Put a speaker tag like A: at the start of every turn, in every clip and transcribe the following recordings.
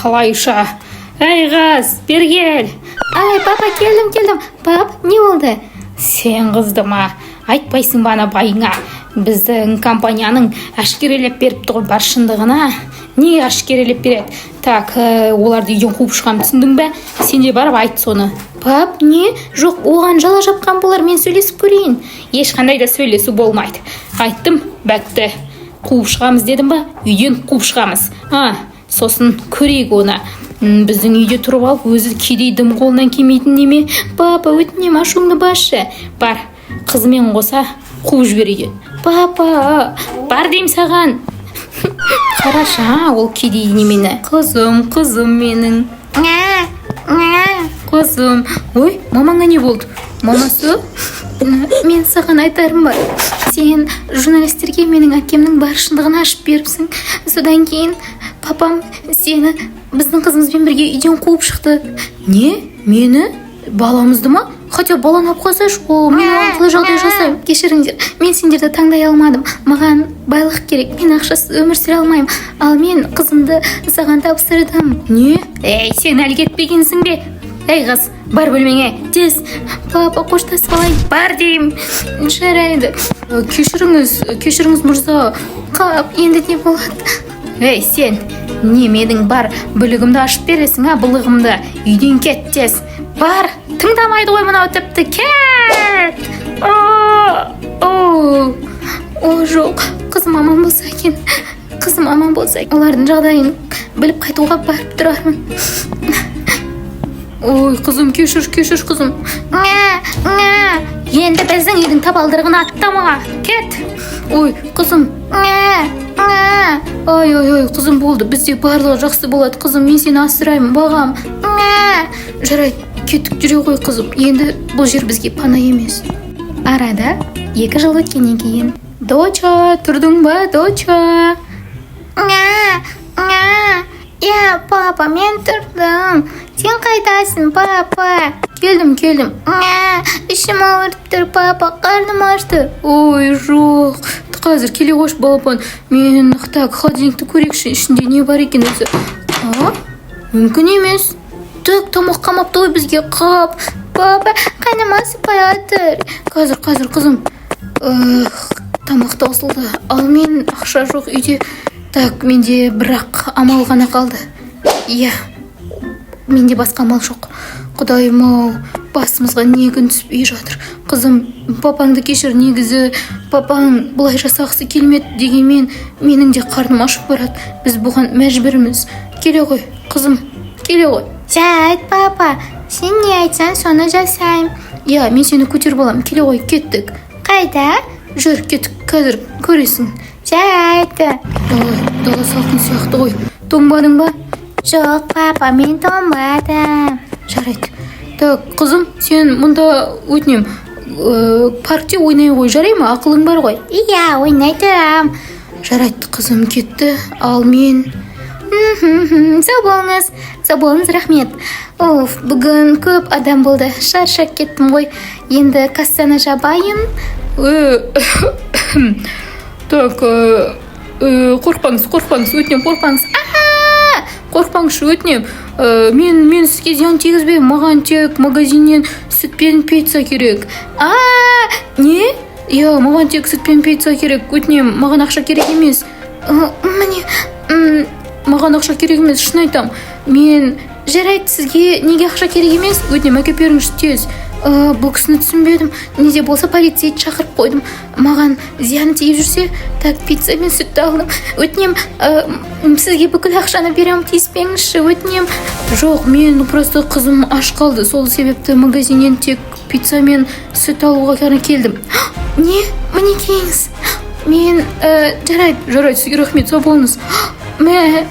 A: Қалайша? Әй, қыз, бері кел.
B: Ай, папа, келдім, келдім. Пап, не болды?
A: Сен қызды ма, айтпайсың ба ана байыңа? Біздің компанияның әшкерелеп беріпті ғой бар шындығына. Не әшкерелеп береді? Так, оларды үйден қуып шығамын, түсіндің бе? Сен де барып айт соны.
B: Пап, не? Жоқ, оған жала жапқан болар, мен сөйлесіп көрейін.
A: Ешқандай да сөйлесу болмайды. Айттым, бәтті. Қуып шығамыз дедім ба, үйден қуып шығамыз. А сосын көрейік оны. Біздің үйде тұрып алып, өзі кедей, дым қолынан келмейтін неме.
B: Папа, өтінемін, ашуыңды басшы.
A: Бар, қызымен қоса қуып жібер үйден.
B: Папа!
A: Бар деймін саған. Қарашы, а, ол кедей немені. Қызым, қызым менің, қызым. Ой, мамаңа не болды, мамасы?
B: Мен саған айтарым бар. Сен журналистерге менің әкемнің бар шындығын ашып беріпсің. Содан кейін папам сені біздің қызымызбен бірге үйден қуып шықты.
A: Не, мені? Баламызды ма? Хотя баланы алып қалсайшы. О, мен оған қалай жағдай жасаймын?
B: Кешіріңдер, мен сендерді таңдай алмадым. Маған байлық керек, мен ақшасыз өмір сүре алмаймын. Ал мен қызымды саған тапсырдым.
A: Не? Ей, сен әлі кетпегенсің бе? Ей, қыз, бар бөлмеңе тез.
B: Папа, қоштасып алайын.
A: Бар деймін.
B: Жарайды.
A: Кешіріңіз, кешіріңіз, мырза.
B: Қап, енді не болады?
A: Ей, сен не, менің бар бүлігімді ашып бересің, а, былығымды? Үйден кет тез, бар. Тыңдамайды ғой мынау тіпті. Кет! О,
B: О, жоқ, қызым аман болса екен, қызым аман болса. Олардың жағдайын біліп қайтуға барып тұрармын.
A: Ой, қызым, кешір, кешір, қызым. Енді біздің үйдің табалдырығын аттама, кет. Ой, қызым. Ай, ай, ай, қызым, болды, бізде барлығы жақсы болады, қызым. Мен сені асыраймын, бағам. Жарайды, кеттік, жүре ғой, қызым. Енді бұл жер бізге пана емес.
B: Арада 2 жыл өткеннен кейін.
A: Доча, тұрдың ба, доча?
B: Иә, папа, мен тұрдым. Сен қайдасың, папа?
A: Келдім, келдім.
B: Ішім ауырып тұр, папа, қарным ашты.
A: Ой, жоқ, қазір келе қойшы, балапан. Мен, так, холодильникті көрейікші, ішінде не бар екен өзі? А, мүмкін емес. Так, тамақ қалмапты ғой бізге. Қап!
B: Папа, қарным ашып жатыр.
A: Қазір, қазір, қызым. Эх, тамақ таусылды, ал мен ақша жоқ үйде. Так, менде бірақ амал ғана қалды. Иә, менде басқа амал жоқ. Құдайым ау, басымызға не күн түспей жатыр? Қызым, папаңды кешір. Негізі папаң бұлай жасағысы келмеді. Дегенмен менің де қарным ашып барады, біз бұған мәжбүрміз. Келе ғой, қызым, келе ғой.
B: Жарайды, папа, сен не айтсаң, соны жасаймын.
A: Иә, мен сені көтеріп аламын. Келе ғой, кеттік.
B: Қайда?
A: Жүр, кеттік, қазір көресің.
B: Жарайды.
A: Ой, дала салқын сияқты ғой. Тоңбадың ба?
B: Жоқ, папа, мен тоңбадым.
A: Жарайды. Так, қызым, сен мұнда, өтінемін, паркте ойнай ғой, жарай ма? Ақылың бар ғой.
B: Иә, ойнай тұрам.
A: Жарайды, қызым кетті, ал мен
B: Сау болыңыз, сау болыңыз, рахмет. Оф, бүгін көп адам болды, шаршап кеттім ғой. Енді кассаны жабайын.
A: Так, қорықпаңыз, қорықпаңыз, өтінемін, қорықпаңыз. А, қорықпаңызшы, өтінемін. Мен сізге зиян тигізбеймін. Маған тек магазиннен сүт пен пицца керек.
B: А!
A: Не? Иә, маған тек сүт пен пицца керек, өтінемін. Маған ақша керек емес.
B: Міне.
A: Маған ақша керек емес, шын айтамын мен.
B: Жарайды, сізге неге ақша керек емес?
A: Өтінемін, әкеліп беріңізші тез.
B: Бұл кісіні түсінбедім. Не де болса полицейді шақырып қойдым, маған зияны тиіп жүрсе. Так, пицца мен сүтті алдым. Өтінемін, сізге бүкіл ақшаны беремін, тиіспеңізші, өтінемін.
A: Жоқ, мен просто қызым аш қалды, сол себепті магазиннен тек пицца мен сүт алуға ғана келдім.
B: Не, мінекейіңіз. Мен
A: Жарайды, жарайды, сізге рахмет, сау болыңыз.
B: Мә,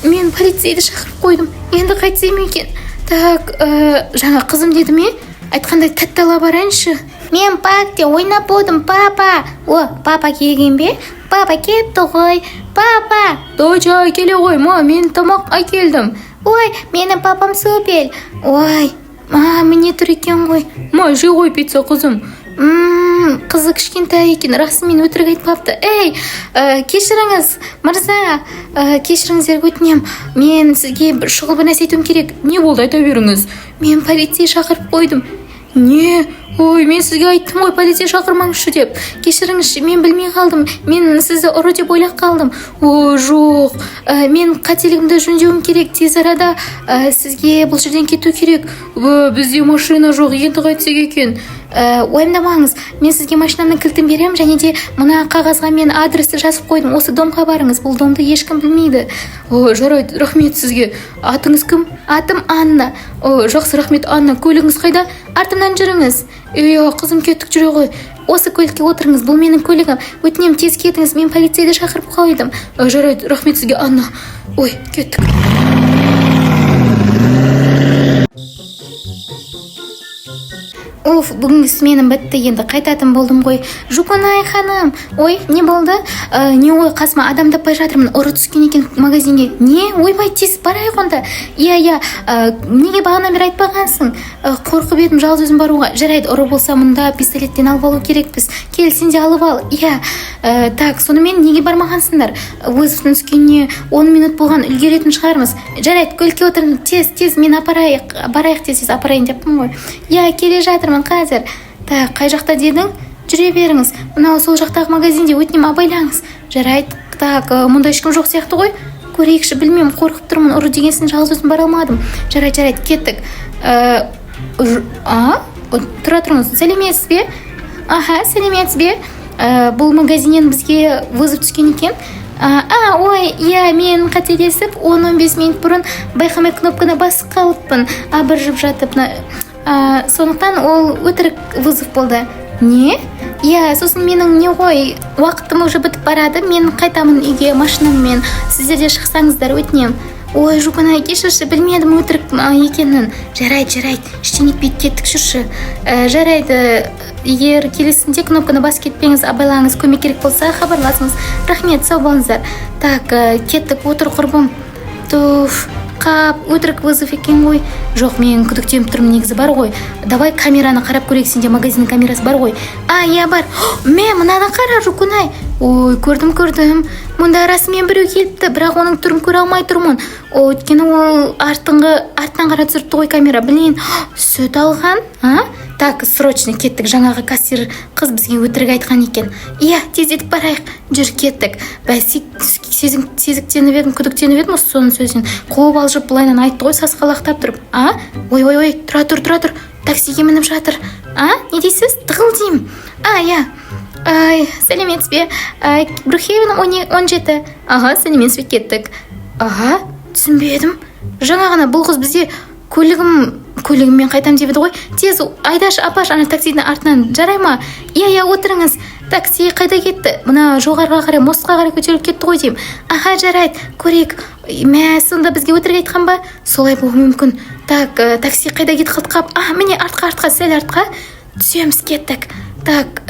B: мен полицейді шақырып қойдым, енді қайтсем екен? Так, жаңа қызым деді ме? Айтқандай, тәтті ала барайыншы. Мен паркте ойнап болдым, папа. О, папа келген бе? Папа келіпті ғой, папа.
A: Доча, келе ғой, ма, мен тамақ әкелдім.
B: Ой, менің папам супер. Ой, а, міне тұр екен ғой.
A: Ма, же ғой пицца, қызым. Қызы кішкентай екен, расымен өтірік айтпапты. Ей, кешіріңіз, мырза, кешіріңіздер, өтінемін. Мен сізге бір шұғыл бір нәрсе айтуым керек.
C: Не болды, айта беріңіз.
A: Мен полицей шақырып қойдым.
C: Не? Ой, мен сізге айттым ғой, полиция шақырмаңызшы деп.
A: Кешіріңізші, мен білмей қалдым. Мен сізді ұры деп ойлап қалдым.
C: О, жоқ.
A: Мен қателігімді жөндеуім керек тез арада. Сізге бұл жерден кету керек.
C: Бізде машина жоқ, енді қайтсек екен?
A: Уайымдамаңыз, мен сізге машинамның кілтін беремін және де мына қағазға мен адресті жазып қойдым. Осы домға барыңыз, бұл домды ешкім білмейді.
C: О, жарайды, рахмет сізге. Атыңыз кім?
A: Атым Анна.
C: О, жақсы, рахмет, Анна. Көлігіңіз қайда?
A: Артымнан жүріңіз.
C: Иә, қызым, кеттік, жүре ғой.
A: Осы көлікке отырыңыз, бұл менің көлігім. Өтінемін, тез кетіңіз, мен полицейді шақырып қойдым.
C: Жарайды, рахмет сізге, Анна. Ой, кеттік.
A: Уф, бүгінгі сменім бітті, енді қайтатын болдым ғой. Жуконай ханым, ой, не болды? Не ой, қасыма адам таппай жатырмын, ұры түскен екен магазинге. Не, ойбай, тез барайық онда. Иә, иә, неге бағана бері айтпағансың? Қорқып едім жалғыз өзім баруға. Жарайды, ұры болса мұнда пистолеттен алып алу керекпіз. Кел, сен де алып ал. Иә, так, сонымен неге бармағансыңдар? Вызовтың түскеніне 10 минут болған, үлгеретін шығармыз. Жарайды, көлікке отырыңыз, тез, тез, мен апарайық, барайық, тез, тез апарайын деппін ғой. Иә, келе жатырмын қазір. Так, қай жақта дедің? Жүре беріңіз. Мынау сол жақтағы магазинде, өтінемін, абайлаңыз. Жарайды, так, мұнда ешкім жоқ сияқты ғой. Көрейікші, білмеймін, қорқып тұрмын, ұры дегенсін жалғыз өзім бара алмадым. Жарайды, жарайды, кеттік. А? Тұра тұрыңыз, сәлеметсіз бе? Аха, сәлеметсіз бе? Бұл магазиннен бізге вызов түскен екен. Ой, иә, мен қателесіп 10-15 минут бұрын байқамай кнопканы басып қалыппын, абыржып жатып. Сондықтан ол өтірік вызов болды. Не? Иә, сосын менің не ғой, уақытым уже бітіп барады, мен қайтамын үйге машинаммен. Сіздер де шықсаңыздар, өтінемін. Ой, Жуканай, кешірші, білмедім өтірік екенін. Жарайды, жарайды, ештеңе етпейді, кеттік, жүрші. Жарайды, егер келесінде кнопканы басып кетпеңіз, абайлаңыз, көмек керек болса хабарласыңыз. Рахмет, сау болыңыздар. Так, кеттік, отыр, құрбым. Туф, қап, өтірік вызов екен ғой. Жоқ, мен күдіктеніп тұрмын негізі бар ғой. Давай камераны қарап көрейік, сенде магазиннің камерасы бар ғой. А, иә, бар. Мә, мынаны қара, Жукунай. Ой, көрдім, көрдім. Мұнда расымен біреу келіпті, бірақ оның түрін көре алмай тұрмын. Өйткені ол арттан қара түсіріпті ғой камера. Блин, сүт алған, а? Так, срочно кеттік. Жаңағы кассир қыз бізге өтірік айтқан екен. Иә, тездетіп барайық. Жүр, кеттік. Бәсе, сезіктеніп едім, күдіктеніп едім осы соның сөзінен. Қуып алжып былайынан айтты ғой, сасқалақтап тұрып. А? Ой, ой, ой, тұра тұр, тұра тұр. Таксиге мініп жатыр. А? Не дейсіз? Тығыл деймін. А, иә. Ай, сәлеметсіз бе? Брукхейвен 17. Аха, сәлеметсіз бе, кеттік. Аха, түсінбедім. Жаңа ғана бұл қыз бізде көлігіммен қайтам деп еді ғой. Тез айдашы, апаш, ана таксидің артынан, жарай ма? Иә, иә, отырыңыз. Такси қайда кетті? Мына жоғарыға қарай, мостқа қарай көтеріліп кетті ғой деймін. Аха, жарайды, көрейік. Мә, сонда бізге өтірік айтқан ба? Солай болуы мүмкін. Так, такси қайда кетіп қалды, қап? А, міне, артқа, артқа, сәл артқа. Түсеміз, кеттік. Так,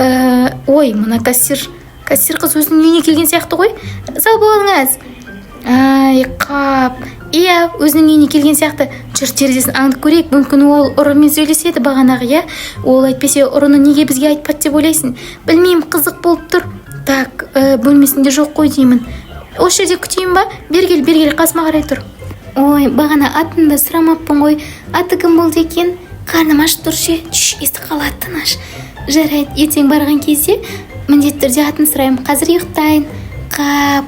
A: ой, мына кассир қыз өзінің үйіне келген сияқты ғой. Сау болыңыз. Ай, қап. Иә, өзінің үйіне келген сияқты. Жүр, терезесін аңдып көрейік. Мүмкін ол ұрымен сөйлеседі бағанағы, иә? Ол әйтпесе ұрыны неге бізге айтпады деп ойлайсың? Білмеймін, қызық болып тұр. Так, бөлмесінде жоқ қой деймін. Осы жерде күтейін ба? Бері кел, бері кел, қасыма қарай тұр. Ой, бағана атын да сұрамаппын ғой. Аты кім болды екен? Қарным ашып тұр ше. Шш, естіп қалады, тыныш. Жарайды, ертең барған кезде міндетті түрде атын сұраймын. Қазір ұйықтайын. Қап.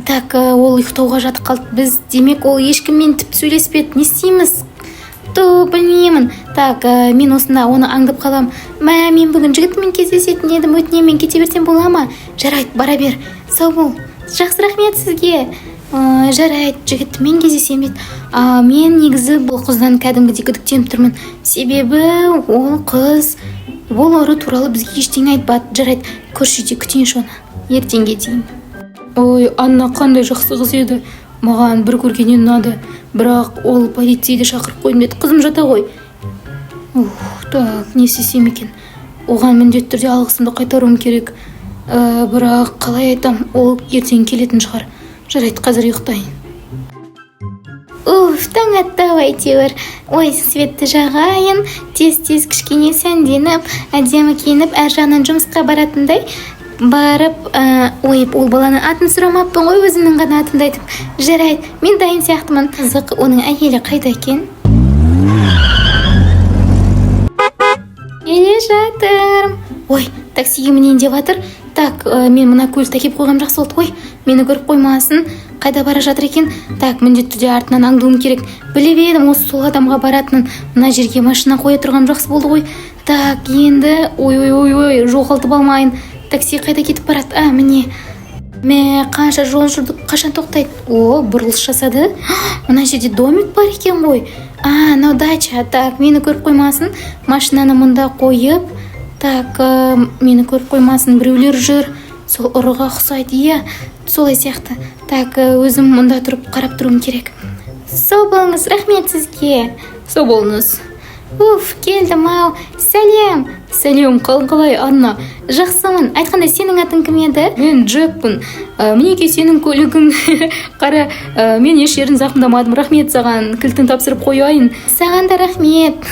A: Так, ол ұйықтауға жатып қалды. Біз, демек, ол ешкіммен тіпті сөйлеспеді. Не істейміз? Ту, білмеймін. Так, мен осында оны аңдып қалам. Мә, мен бүгін жігітіммен кездесетін едім. Өтінемін, мен кете берсем бола ма? Жарайды, бара бер. Сау бол. Жақсы, рахмет сізге. Жарайды, жігітіммен кездесемін дейді. Мен негізі бұл қыздан кәдімгідей күдіктеніп тұрмын. Себебі ол қыз ол ұры туралы бізге ештеңе айтпады. Жарайды, көрші үйде күтейінші оны. Ертеңге дейін.
C: Ой, Анна қандай жақсы қыз еді. Маған бір көргеннен ұнады. Бірақ ол полицейді шақырып қойдым деді. Қызым, жата ғой. Ух, так, не істесем екен? Оған міндетті түрде алғысымды қайтаруым керек. Бірақ қалай айтам, ол ертең келетін шығар. Жарайды, қазір ұйықтайын.
A: Уф,
B: Уф, таң атты ау әйтеуір. Ой, светті жағайын, тез тез кішкене сәнденіп, әдемі киініп, әр жағынан жұмысқа баратындай барып. Ой, ол баланың атын сұрамаппын ғой, өзімнің ғана атымды айтып. Жарайды, мен дайын сияқтымын. Қызық, оның әйелі қайда екен? Келе жатырмын. Ой, таксиге мінейін деп жатыр. Так, мен мына көлікті әкеліп қойғаным жақсы болды. Ой, мені көріп қоймасын. Қайда бара жатыр екен? Так, міндетті түрде артынан аңдуым керек. Біліп едім осы сол адамға баратынын. Мына жерге машина қоя тұрғаным жақсы болды ғой. Так, енді, ой, ой, ой, ой, жоғалтып алмайын. Такси қайда кетіп барады? А, міне. Мә, қанша жол жүрдік, қашан тоқтайды? О, бұрылыс жасады. Мына жерде домик бар екен ғой. А, мынау дача. Так, мені көріп қоймасын. Машинаны мұнда қойып. Так, мені көріп қоймасын, біреулер жүр. Сол ұрыға ұқсайды, иә, солай сияқты. Так, өзім мұнда тұрып қарап тұруым керек. Сау болыңыз, рахмет сізге.
C: Сау болыңыз.
B: Уф, келдім ау. Сәлем.
C: Сәлем, қалың қалай, Анна?
B: Жақсымын. Айтқанда, сенің атың кім еді?
C: Мен Джекпін. Мінекей сенің көлігің. Қара, мен еш жерін зақымдамадым. Рахмет саған, кілтін тапсырып қояйын.
B: Саған да рахмет.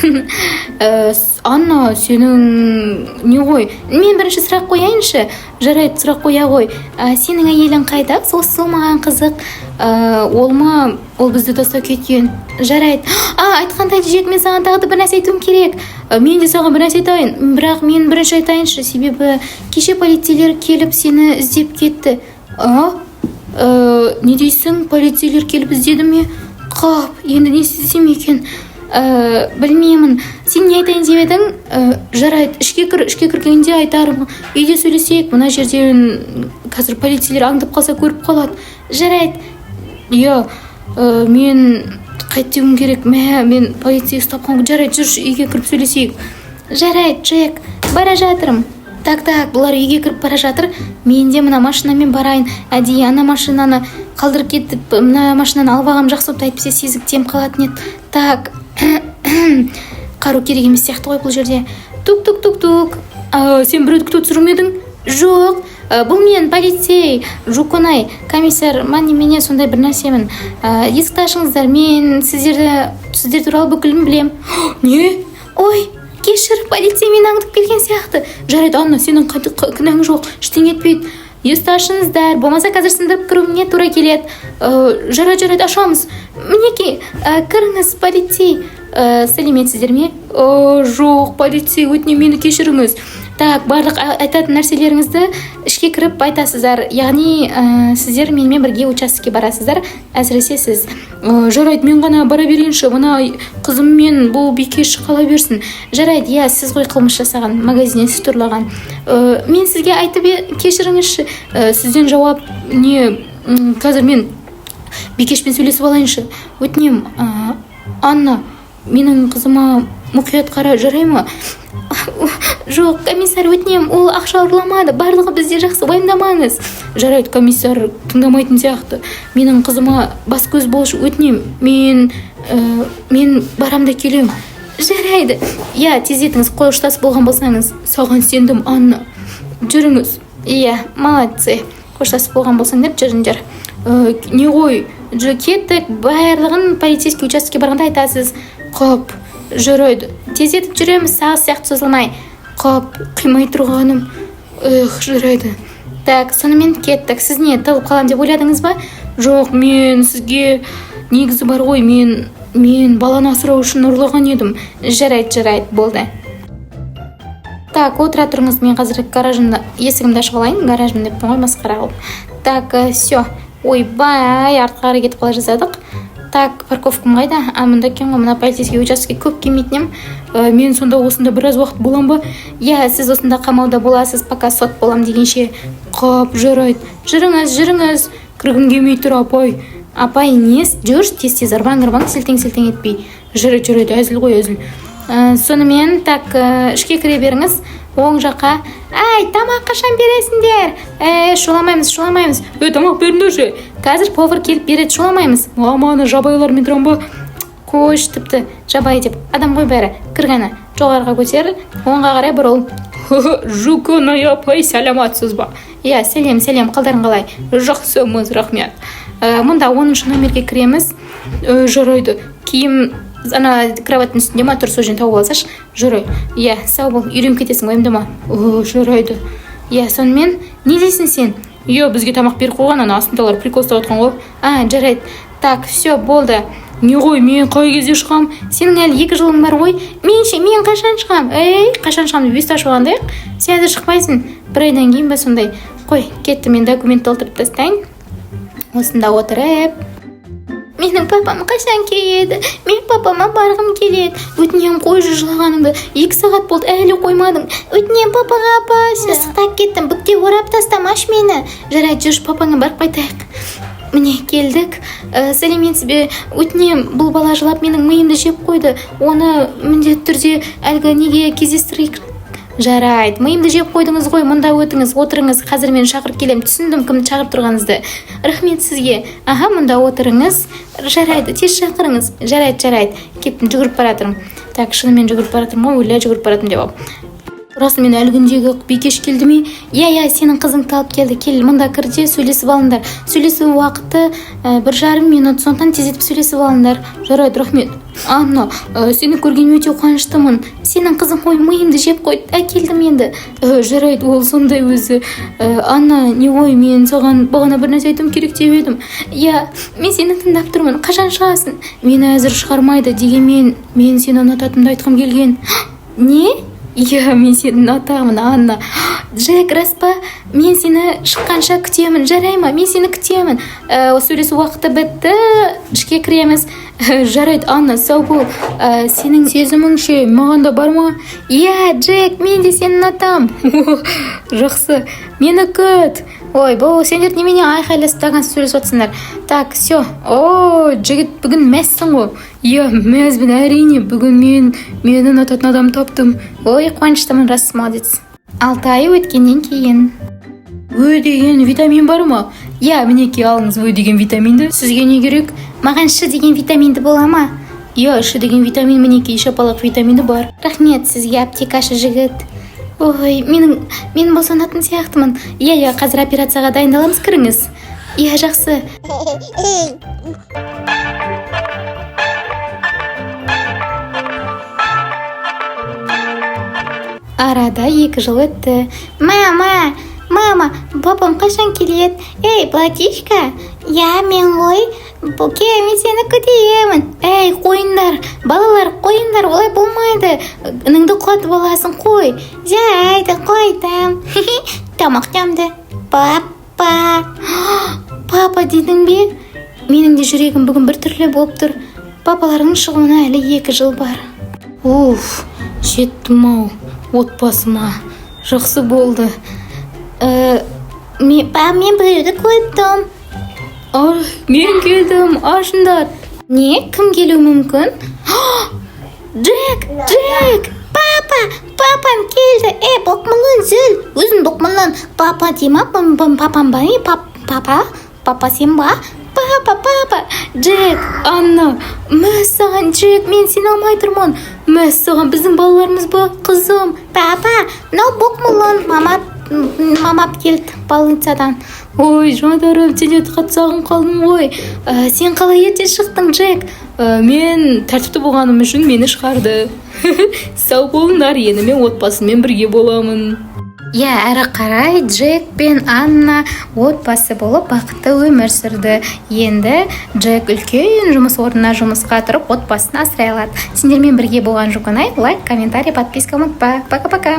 C: Анна, сенің не ғой?
B: Мен бірінші сұрақ қояйыншы.
C: Жарайды, сұрақ қоя ғой.
B: Сенің әйелің қайда? Сол маған қызық.
C: Ол ма? Ол бізді тастап кеткен.
B: Жарайды. А, айтқандай, Джек, мен саған тағы да бір нәрсе айтуым керек.
C: Мен де саған бір нәрсе айтайын.
B: Бірақ мен бірінші айтайыншы, себебі кеше полицейлер келіп сені іздеп кетті.
C: А? Не дейсің? Полицейлер келіп іздеді ме? Қап, енді не істесем екен?
B: Білмеймін. Сен не айтайын деп едің?
C: Жарайды, ішке кір, ішке кіргенде айтармын. Үйде сөйлесейік, мына жерден қазір полицейлер аңдып қалса, көріп қалады.
B: Жарайды.
C: Иә, мен қайтуым керек. Мә, мен полиция ұстап қалған. Жарайды, жүрші, үйге кіріп сөйлесейік.
B: Жарайды, Джек, бара жатырмын. Так, так, бұлар үйге кіріп бара жатыр. Мен де мына машинамен барайын. Әдейі ана машинаны қалдырып кетіп, мына машинаны алып алғаным жақсы болыпты, әйтпесе сезіктеніп қалатын еді. Так, қару керек емес сияқты ғой бұл жерде. Тук, тук, тук, тук.
C: Сен біреуді күтіп отырсың ба едің?
B: Жоқ, бұл мен полицей Жуконай, комиссар ма, немене, сондай бір нәрсемін. Есікті ашыңыздар, мен сіздер туралы бүкілін білем.
C: Не?
B: Ой, кешір, полиция мені аңдып келген сияқты.
C: Жарайды, Анна, сенің кінәң жоқ, ештеңе етпейді.
B: Есікті ашыңыздар, болмаса қазір сындырып кіруіңе тура келеді.
C: Жарайды, жарайды, ашамыз.
B: Мінекей, кіріңіз, полицей. Сәлеметсіздер ме?
C: Жоқ, полицей, өтінемін, мені кешіріңіз.
B: Так, барлық айтатын нәрселеріңізді ішке кіріп айтасыздар. Яғни, сіздер менімен бірге участокке барасыздар, әсіресе сіз.
C: Жарайды, мен ғана бара берейінші, мына қызым мен бұл бикеш қала берсін.
B: Жарайды, иә, сіз ғой қылмыс жасаған, магазиннен сүт ұрлаған. Мен сізге айтып, кешіріңізші.
C: Сізден жауап не, қазір мен бикешпен сөйлесіп алайыншы. Өтінемін, Анна, менің қызыма мұқият қара, жарай ма?
B: Жоқ, комиссар, өтінемін, ол ақша ұрламады, барлығы бізде жақсы, уайымдамаңыз.
C: Жарайды, комиссар тыңдамайтын сияқты. Менің қызыма бас көз болшы, өтінемін. Мен барам да келем.
B: Жарайды, иә, тездетіңіз, қол ұштасып болған болсаңыз.
C: Саған сендім, Анна. Жүріңіз.
B: Иә, молодцы. Қоштасып болған болсаңдар, жүріңдер.
C: Не ғой?
B: Кеттік, барлығын полицейский участокке барғанда айтасыз.
C: Қап, жарайды.
B: Тездетіп жүреміз, сағыз сияқты созылмай.
C: Қап, қимай тұрғаным. Эх, жарайды.
B: Так, сонымен кеттік. Сіз не, тығылып қаламын деп ойладыңыз ба?
C: Жоқ, мен сізге негізі бар ғой, мен баланы асырау үшін ұрлаған едім.
B: Жарайды, жарайды, болды. Так, отыра тұрыңыз, мен қазір гаражымды, есігімді ашып алайын. Гаражым деппін ғой, масқара қылып. Так, все. Ойбай, артқа қарай кетіп қала жаздадық. Так, парковкам қайда? А, мында екен ғой. Мына полицейский участокке көп келмейтін едім.
C: Мен сонда осында біраз уақыт болам ба?
B: Иә, сіз осында қамауда боласыз, пока сот болам дегенше.
C: Қап, жарайды.
B: Жүріңіз, жүріңіз.
C: Кіргім келмей тұр, апай.
B: Апай не, жүрші тез тез, ырбаң ырбаң, селтең селтең етпей.
C: Жарайды, жарайды, әзіл ғой, әзіл.
B: Сонымен, так, ішке кіре беріңіз, оң жаққа. Әй, тамақ қашан бересіңдер? Шуламаймыз, шуламаймыз.
C: Тамақ беріңдерші.
B: Қазір повар келіп береді, шуламаймыз.
C: Мама, жабайылармен тұрам ба?
B: Қойшы, тіпті жабайы деп, адам ғой бәрі. Кір қана, жоғарыға көтер, оңға қарай бұрыл.
C: Жуконай апай, сәлематсыз ба?
B: Иә, сәлем, сәлем, қалдарың қалай?
C: Жақсымыз, рахмет.
B: Мұнда 10-номерге кіреміз.
C: Жарайды. Киім ана кроваттың үстінде ма тұр, сол жерден тауып алсашы. Жарайды, иә, сау бол, үйреніп кетесің, уайымдама. О, жарайды. Иә, сонымен не дейсің сен? Иә, бізге тамақ беріп қойған, ана астындағылар прикол ұстап отқан ғой. А, жарайды. Так, все, болды. Не ғой, мен қай кезде шығам? Сенің әлі 2 жылың бар ғой. Мен ше, мен қашан шығам? Ей, қашан шығамын деп есті ашып алғандай. Сен әзір шықпайсың, бір айдан кейін ба, сондай. Қой, кетті, мен документ толтырып тастайын осында отырып.
B: Менің папам қашан келеді? Мен папама барғым келеді.
A: Өтінемін, қойшы жылағаныңды. 2 сағат болды, әлі қоймадың.
B: Өтінемін, папаға апаршы. Ыстықтап кеттім, бүктеп орап тастамашы мені.
A: Жарайды, жүрші, папаңа барып қайтайық. Міне, келдік. Сәлеметсіз бе? Өтінемін, бұл бала жылап менің миымды жеп қойды, оны міндетті түрде әлгі неге кездестірейік. Жарайды, миымды жеп қойдыңыз ғой. Мұнда өтіңіз, отырыңыз, қазір мен шақырып келемін. Түсіндім кімді шақырып тұрғаныңызды, рахмет сізге. Аха, мұнда отырыңыз. Жарайды, тез шақырыңыз. Жарайды, жарайды, кеттім, жүгіріп бара жатырмын. Так, шынымен жүгіріп бара жатырмын ғой, өлә, жүгіріп бара жатырмын деп алып. Расымен әлгіндегі бикеш келді ме? Иә, сенің қызыңды алып келді. Кел, мында кір де сөйлесіп алыңдар. Сөйлесу уақыты 1,5 минут, сондықтан тездетіп сөйлесіп алыңдар. Жарайды, рахмет. Анна, сені көргеніме өте қуаныштымын. Сенің қызың ғой, миымды жеп қойды, әкелдім енді. Жарайды, ол сондай өзі. Анна, не ғой, мен саған бағана бір нәрсе айтуым керек деп едім. Иә, мен сені тыңдап тұрмын. Қашан шығасың? Мені әзір шығармайды, дегенмен мен сені ұнататынымды айтқым келген. Не? Иә, мен сені ұнатамын, Анна. Джек, рас па? Мен сені шыққанша күтемін, жарай ма? Мен сені күтемін. Сөйлесу уақыты бітті, ішке кіреміз. Жарайды, Анна, сау бол. Сенің сезімің ше, маған да бар ма? Иә, Джек, мен де сені ұнатамын. Жақсы, мені күт. Ой, бұл сендер немене айқайласып сөйлесіп жатсыңдар? Так, все. О, жігіт, бүгін мәзсің ғой. Иә, мәзбін, әрине. Бүгін мен мені ұнататын адам таптым. Ой, қуаныштымын, рас, молодец.
B: 6 ай өткеннен кейін.
C: Ө деген витамин бар ма? Иә, мінекей, алыңыз Ө деген витаминді. Сізге не керек?
B: Маған Ш деген витаминді бола ма?
C: Иә, Ш деген витамин, мінекей, шапалақ витамині бар.
B: Рахмет сізге, аптекашы жігіт. Ой, менің мен босанатын сияқтымын.
A: Иә, қазір операцияға дайындаламыз, кіріңіз.
B: Иә, жақсы. Арада 2 жыл өтті. Мама, мама, папам қашан келеді? Ей, братишка. Иә, мен ғой. Бұке, мен сені күтемін.
A: Әй, қойыңдар, балалар, қойыңдар, олай болмайды, ініңді құлатып аласың, қой.
B: Жарайды, қойдым. Тамақ дәмді. Папа.
A: Папа дедің бе? Менің де жүрегім бүгін бір түрлі болып тұр. Папаларының шығуына әлі 2 жыл бар. Уф, жеттім ау отбасыма, жақсы болды.
B: Мен, па, мен біреуді көріп тұрмын.
C: Ай, мен келдім, ашыңдар.
A: Не, кім келуі мүмкін? Джек, Джек!
B: Папа, папам келді. Ей, боқмұлын зіл. Өзің боқмұлын. Папа дей ма? Папам ба? Не? Папа? Папа сен ба?
A: Папа, папа! Джек, Анна, мәссаған, Джек, мен сене алмай тұрмын. Мәссаған, біздің балаларымыз ба, қызым?
B: Папа, мынау боқмұлын. Мама, мама алып келді больницадан.
C: Ой, жандарым, сендерді қатты сағынып қалдым ғой.
A: Сен қалай ерте шықтың, Джек?
C: Мен тәртіпті болғаным үшін мені шығарды. Сау болыңдар, енді мен отбасыммен бірге боламын.
A: Иә, әрі қарай Джек пен Анна отбасы болып бақытты өмір сүрді. Енді Джек үлкен жұмыс орнына жұмысқа тұрып, отбасын асырай алады. Сендермен бірге болған Жуканай. Лайк, комментарий, подписка ұмытпа. Пока, пока.